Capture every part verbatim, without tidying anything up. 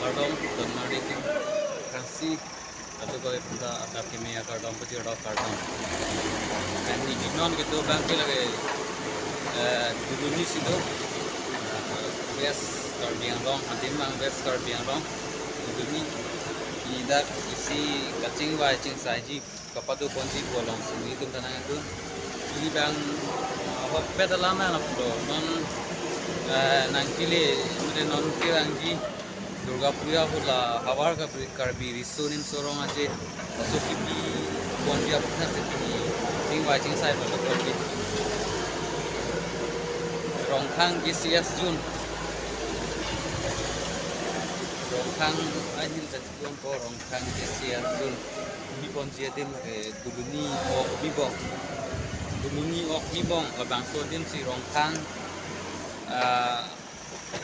Kardom, don marli atum, Khasi atum kali penta adak keme akardom, pajir do kardom. Dan neli non kedo abang ke lake, eh, Duluni si do, eh, West Karbi Anglong, adim abang West Karbi Anglong, Duluni. Neli dak isi kachingvai chingsaiji kapado ponji pu alongsi nelitum ta nangdun. Neli abang, ah, ahokpet alam nangdun. Non, eh, nangkele, mane non kevangji Durga Puja ahut la havar Karbi, Karbi Riso Nimso Rong Aje aso kipi ponji aphuthak si pini chingvai chingsai lo ponji. Rongkhang K C S zone. Rongkhang ahin ta zone ko Rongkhang K C S zone. Kipi ponji adim, eh, Duluni Okmibong. Duluni Okmibong labangso adim si Rongkhang, ah,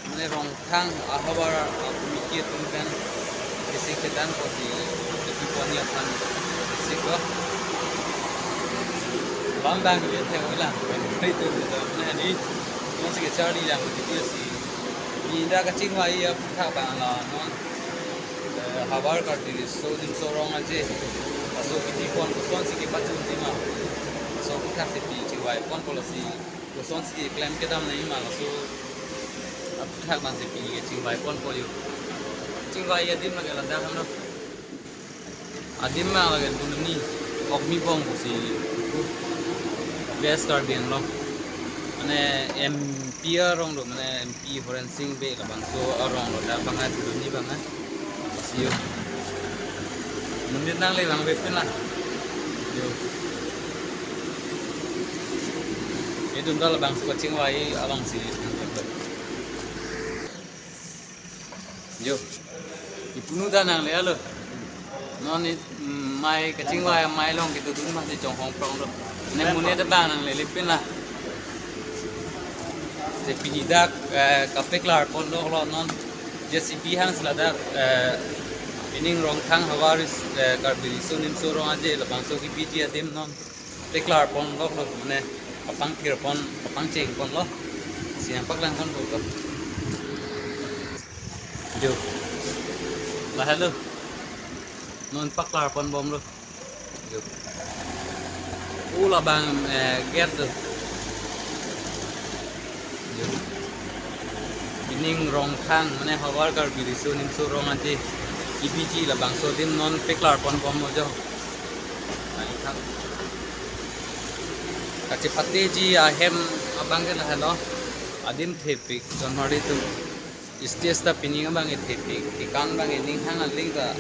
mane Rongkhang ahavar, ah, committee atum pen isi kedan ko si kipi ponji aphan isi ko. Alam abang le the ulang. Itu, itu, mane neli non si kecharli lang video si. Neli dak kachingvai aphuthak abang la non, eh, havar Karbi Riso Nimso Rong Aje aso kipi pon kosonsi kepachunji ma, aso aphuthak si pini chingvai ponpo lasi, kosonsi klem kedam nangji ma laso aphuthak abang si pini chingvai ponpo jo. Chingvai adim lake ladak ham lo. Adim abang lake Duluni Okmibong pusi West Karbi Anglong. Mane M P arong do, mane M P Horen Sing Bey labangso arong do, dak abang Duluni abang. Siyo. Monit nangle abang bepin la. Yo. Itum ta labangso kachingvai alongsi. Jo. Ipunu ta nangle alo. Non ni, mm, mai kachingvai amei along kedodun ma si chonghong prong lo. Ne monit abang nanglele pin la. Si pini dak, eh, kapeklar ponlo lo non. J C B hang si ladak, eh, pining Rongkhang havar Ris-, eh, Karbi Riso Nimso Rong Aje labangso kipiji adim non peklar ponlo lo, mane kapangthir pon, kapangcheng ponlo. Si nangpaklang ponpo. Jo. Lahelo. Non paklar ponbomlo. Jo. U labang, eh, gate do. Jo. Pining Rongkhang, mane havar Karbi Riso Nimso Rong Aje kipiji labangso adim non peklar ponbomlo jo. Kachepatji ahem abang ke lahelo. Adim thepik, don marli atum. Stage ta pining abang thepik, kekan abang ning hang aling ta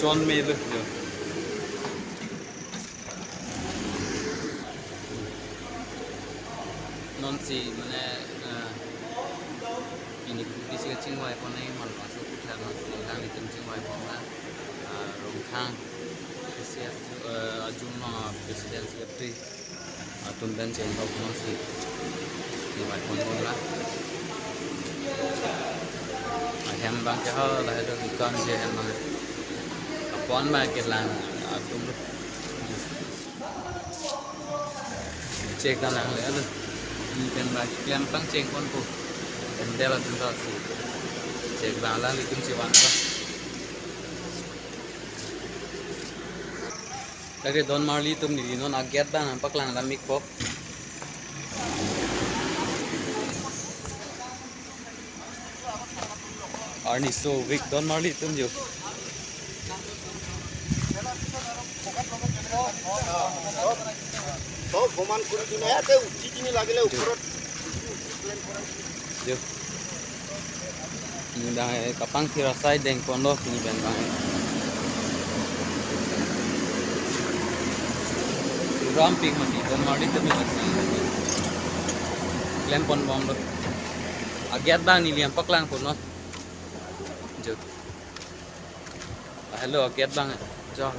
chonmelo jo. Non si mane, eh, pini kipisi kachingvai pon nangji ma labangso aphuthak non si nanglitum chingvai pon la, eh, Rongkhang K C S, eh, ajun ma president si apri atum pen cheng rok non si chingvai ponbom la. Ahem abang ke ho lahelo dukan si ahem abang. Apon abang kelang atum lo. Chek ta nangle alo. Neli pen abang klem pangcheng ponpo. Pandal atum ta si. Chek abang alanglitum chevan ta. Lake don marli atum, neli non a-gate abang nangpaklang dam ikpo. Arni sovik don marli atum jo. সব সমান কৰি দিলে, ইয়াতে উঠি কিনি লাগিলে ওপৰত। Jo. Pini abang, eh, kapangthir asai deng ponlo pini pen abang. Rampik mati, don marli atum mati. Klem ponbomlo. A-gate abang neli nangpaklang ponlo. Jo. Lahelo a-gate abang. Jo.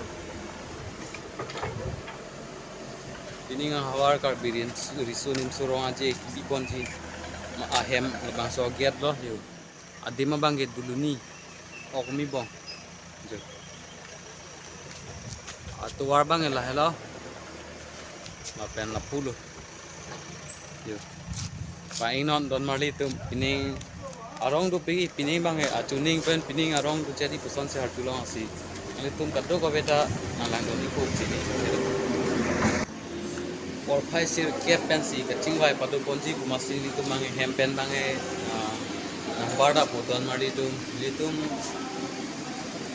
Pining havar Karbi Rin-, Riso Nimso Rong Aje kipi ponji ma ahem labangso a-gate lo, jo. Adim abang ke Duluni Okmibong. Jo. Atovar abang ke lahelo. Lapen lapu lo. Jo. Pa-ingnon don marli atum, pining Arong do pegi pining bang he, achuning pen pining arong do chari puson se hartu long asi. Nelitum kadokave ta nanglang doni ko chini. Porphai sirkep pensi kachingvai pado ponji pu masi nelitum bang he hem pen bang he, ah, nangbar da po don mari tum, nelitum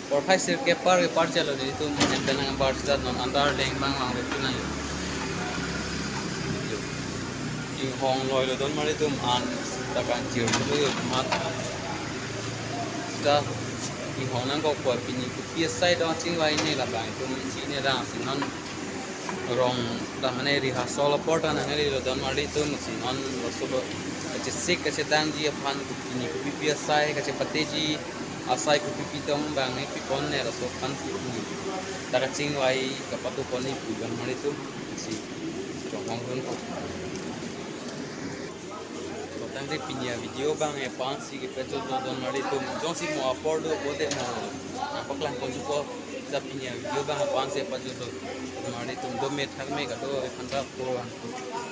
porphai sirkep par ke par chalo nelitum hem pen nangbar sita non andar leng bang lang le tu nang. Inghong loi lo don mari tum an ta kan chir tu yo mat. Sita inghong nangkok po pini kopi asai dong chingvai ne labang tum chini rang si non rong ta mane rehearsal apor ta nangli lo don mari tum si non lo so lo. Kachesik kachedangji aphan pini kopi pi asai kachepateji asai kopi pi tong bang ne pi pon ne laso aphan si pu ta kachingvai kapado pon ne pu don mari tum si chonghong dun ko. Kotang de pini avideo bang aphan si kepajut lo don mari tum jongsi mo apor do bote mo paklang ponji ko. Ta pini avideo bang aphan si pajut lo don mari tum, do me thak me kado aphan ta apor.